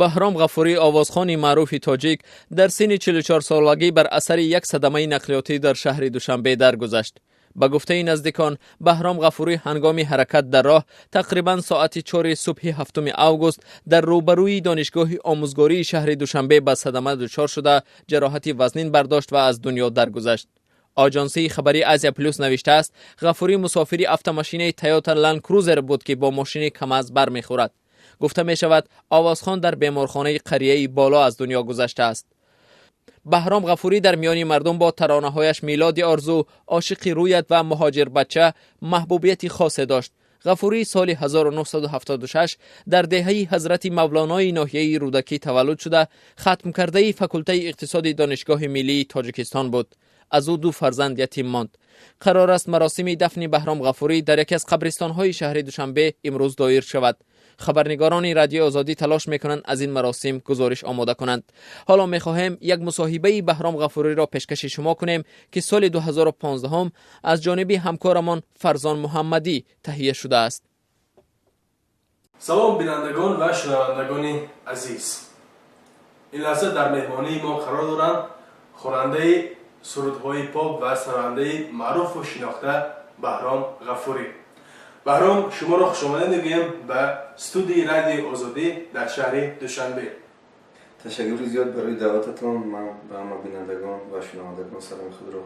Баҳром Ғафурӣ, овозхони маъруфи тоҷик, дар синни 44 солагӣ бар асари як садамаи нақлиётӣ дар шаҳри Душанбе даргузашт. Ба гуфтаи наздикон, Баҳром Ғафурӣ ҳангоми ҳаракат дар роҳ тақрибан соати 4 субҳи 7 август дар рӯбарӯи Донишгоҳи омӯзгории шаҳри Душанбе ба садама дучор шуда, ҷароҳати вазнин бардошт ва аз дунё даргузашт. Оҷонсии хабарии Азия Плюс навиштааст, Ғафурӣ мусофири автомошинаи Тойота Ланд Крузер буд, ки бо мошини КамАЗ бармехӯрад. Гуфта мешавад, овозхон дар беморхонаи қарияи Боло аз дунё гузаштааст. Баҳром Ғафурӣ дар миёни мардум бо таронаҳояш «Милоди орзу», «Ошиқи рӯят» ва «Муҳоҷирбача» маҳбубияти хосе дошт. Ғафурӣ соли 1976 дар деҳаи Ҳазрати Мавлонои ноҳияи Рӯдакӣ таваллуд шуда, хатмкардаи факултаи иқтисоди Донишгоҳи миллии Тоҷикистон буд. Аз ӯ ду фарзанд ятим монд. Қарор аст, маросими дафни Баҳром Ғафурӣ дар яке аз қабристонҳои шаҳри Душанбе имрӯз доир шавад. Хабарнигорони Радиои Озодӣ талош мекунанд, аз ин маросим гузориш омода кунанд. Ҳоло мехоҳем як мусоҳибаи Баҳром Ғафуриро пешкаши шумо кунем, ки соли 2015 аз ҷониби ҳамкорамон Фарзон Муҳаммадӣ таҳия шудааст. Салом, бинандагон ва шунавандагони азиз! Ин лаҳза дар меҳмонии мо қарор доранд хонандаи сурудҳои поп ва сарояндаи маъруфу шинохта Баҳром Ғафурӣ. Баҳром, шуморо хушомадед мегӯем ба студияи Радиои Озодӣ дар шаҳри Душанбе. Ташаккури зиёд барои даъвататон. Ман ба ҳама бинандагон ва шунавандагон саломи худро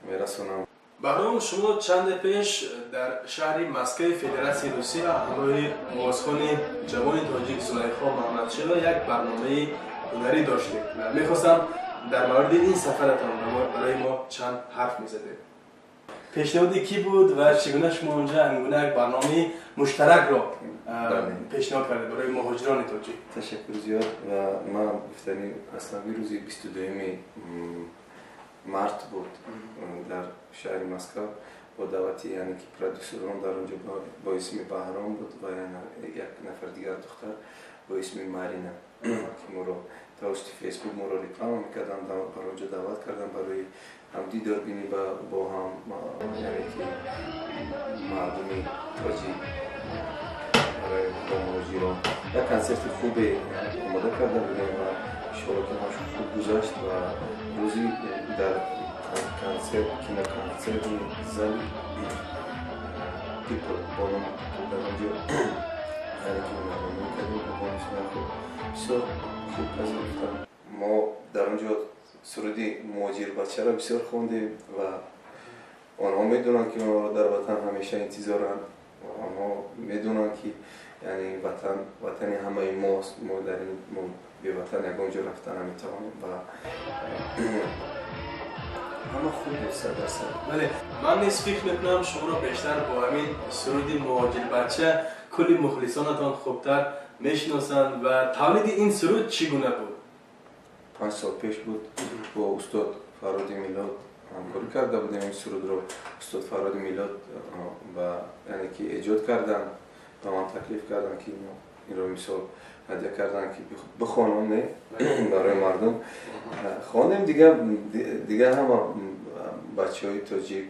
мерасонам. Баҳром, шумо чанде пеш дар шаҳри Москваи Федератсияи Русия ҳамроҳи овозхони ҷавони тоҷик Зулайхо Маҳмадшева як барномаи ҳунарӣ доштед ва мехостам, дар мавриди ин сафаратон барои мо чанд ҳарф мезадед. Пешниҳоди кӣ буд ва чӣ гуна шумо онҷа ҳамгуна як барномаи муштаракро пешниҳод кардед барои муҳоҷирони тоҷик? Ташаккур зиёд. Ва ман гуфтани аслан, рӯзи 22 март буд, дар шаҳри Москва бо даъвати, яъне ки продюсерон дар онҷо бо исми Баҳром буд ва як нафар дигар, духтар бо исми Марина, ки моро тавассути Фейсбук моро реклама мекарданд, бар онҷо даъват карданд барои ҳам дидорбинӣ бо ҳам, яъне ки мардуми тоҷик, барои бо муҳоҷирон як консерти хубе омода карда будем ва иншоалло, ки ҳамаш хуб гузашт. Ва рӯзи дар консерт, киноконсерти зали Пипл бо ном, дар онҷо, яъне ки ҳунарнамоӣ кардем бо бонусои, бисёр хуб пазируфтанд. Мо дар он ҷо суруди «Муҳоҷирбачаро» бисёр хондем ва онҳо медонанд, ки онҳоро дар ватан ҳамеша интизоранд. Онҳо медонанд, ки яъне ватан ватани ҳамаи мост. Мо дар ин мо беватан ягон ҷо рафта наметавонем ва ҳама хуб буд, 100%. Бале, ман низ фикр мекунам, шуморо бештар бо ҳамин суруди «Муҳоҷирбача» кулли мухлисонатон хубтар мешиносанд. Ва тавлиди ин суруд чӣ гуна буд? 5 сол пеш буд, бо устод Фарҳоди Милод ҳамкорӣ карда будем. Ин сурудро устод Фарҳоди Милод ба, яъне ки, эҷод карданд, ба ман таклиф карданд, ки инро мисол ҳадя карданд, ки бихонам, не, барои мардум. Хондем. Дигар ҳама бачаҳои тоҷик,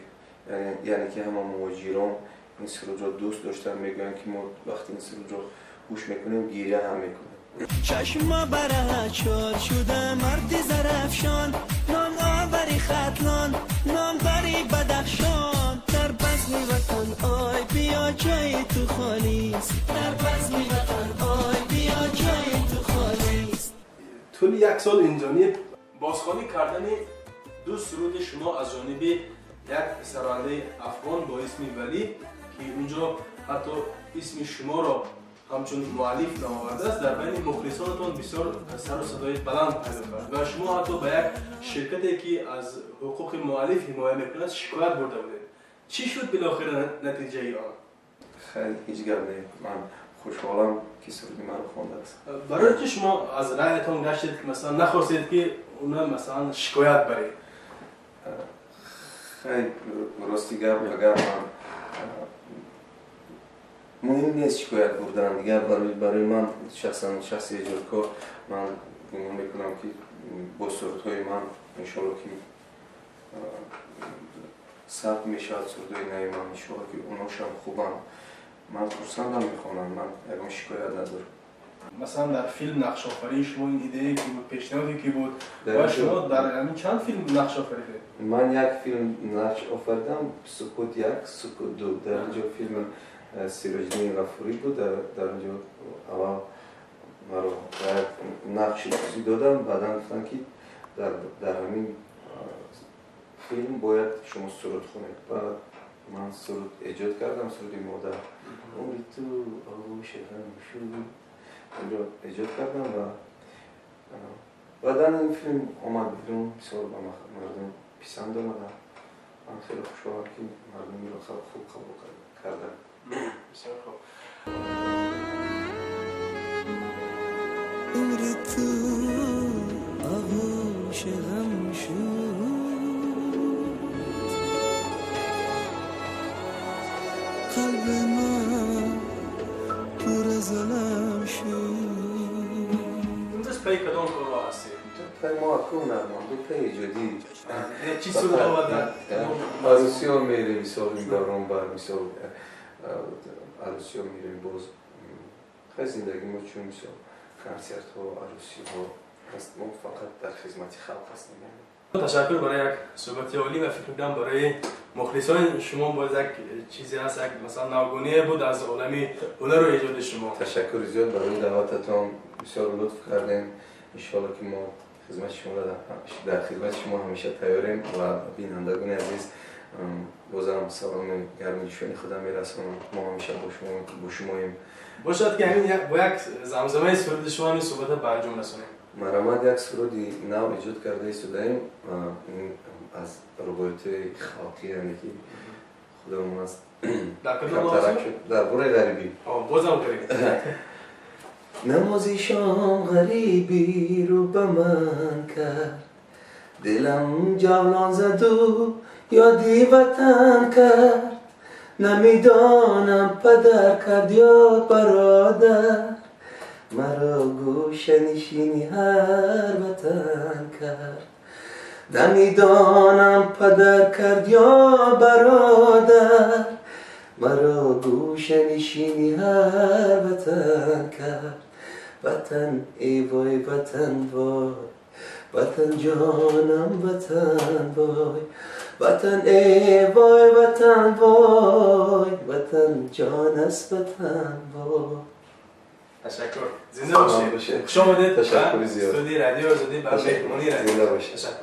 яъне ки ҳама муҳоҷирон ин сурудро дӯст доштанд. Мегӯянд, ки мо вақти ин сурудро гӯш мекунем, гиря ҳам мекунем. Чашма барачор шуда, марди Зарафшон, нон овари Хатлон, номдори Бадахшон, дар базми ватан ой биё, ҷои ту холист, дар базми ватан ой биё, ҷои ту холист. Тӯли як сол инҷониб бозхонӣ кардани ду суруди шумо аз ҷониби як сарояндаи афғон бо исми Валӣ, ки унҷо ҳатто исми шуморо ҳамчун муаллиф наовардааст, дар байни мухлисонатон бисёр сару садои баланд пайдо кард ва шумо ҳатто ба як ширкате, ки аз ҳуқуқи муаллиф ҳимоя мекунад, шикоят бурда будед. Чӣ шуд билохира натиҷаи он? Хеле ҳеҷ гап не, ман хушҳолам, ки суруди маро хондааст. Барои чи шумо аз раъятон гаштед, ки масалан нахостед, ки уна масалан шикоят баред? Хеле, рости гап, агар ман муҳим нест шикоят бурдан. Дигар барои ман шахсан, шахси эҷодкор, ман гумон мекунам, ки бо сурудҳои ман иншоалло, ки сабт мешавад, сурудҳои нави ман, иншоалло, ки оношам хубанд. Ман хурсандам, мехонам, ман ягон шикоят надорам. Масалан, дар филм нақшофарии шумо ин идея ки буд, пешниҳоде ки буд ва шумо дар ҳамин чанд филм нақш офаридед? Ман як филм нақш офаридам, «Сукут як», «Сукут ду». Дар инҷо филми Сироҷиддини Ғафурӣ буд. Дар инҷо аввал маро як нақши хусусӣ додам, баъдан гуфтанд, ки дар ҳамин филм бояд шумо суруд хонед. Баъд ман суруд эҷод кардам, суруди «Модар, умри ту оғӯши ғам шуд», инро эҷод кардам ва баъдан ин филм омад берун, бисёр ба мардум писанд омада. Ман хеле хушҳолам, ки мардум инро хуб қабул карданд. Бисёр хуб. Умри ту оғӯши ғам шуд, қалби ман пур аз алам шуд. Имрӯз пайи кадом корҳо ҳастед? Пай мо аку ҳунарманду пай эҷодӣ. Чӣ суруд оварда? Арӯсиҳо мерем, мисол, ин даврон бар, мисол, арӯсиҳо мерем. Боз хай, зиндагӣ мо чун, мисол, консертҳо, арӯсиҳо аст, мо фақат дар хизмати халқ ҳастем. Ташаккур барои як суҳбати олӣ ва фикр мекунам, барои мухлисони шумо боз як чизе ҳаст, як масалан навгоние буд аз олами ҳунару эҷоди шумо. Ташаккури зиёд барои даъвататон, бисёр лутф кардем. Иншоалло, ки мо хизмати шумо дар хизмати шумо ҳамеша тайёрем ва бинандагони азиз, бозам саломи гарми ҷӯшони худам мерасонам. Мо ҳамеша бо шумоем. Бошад, ки ҳамин бо як замзамаи суруди шумо ҳамин суҳбата ба анҷом расонем. Марҳамат, як суруди нав эҷод карда истодаем аз рубоятҳои халқӣ, яъне ки худамон аст. Дар кадом мавзӯъ? Дар бораи ғарибӣ. Бозам ғарибӣ. Намози шом ғарибӣ рӯ ба ман кард, дилам ҷавлон заду ёди ватан кард. Намедонам, падар кард ё бародар, маро гӯшанишини ҳар ватан кард. Намедонам, падар кард ё бародар, маро гӯшанишини ҳар ватан кард. Ватан, эй вой, ватан вой, ватан ҷонам, ватан вой, ватан, эй вой, ватан вой, ватан ҷон аст, ватан вой. Ташаккур, зинда бошед, хуш омадед. Ташаккури зиёд. Студияи Радиои Озодӣ, ба меҳмонии радио. Зинда бошед.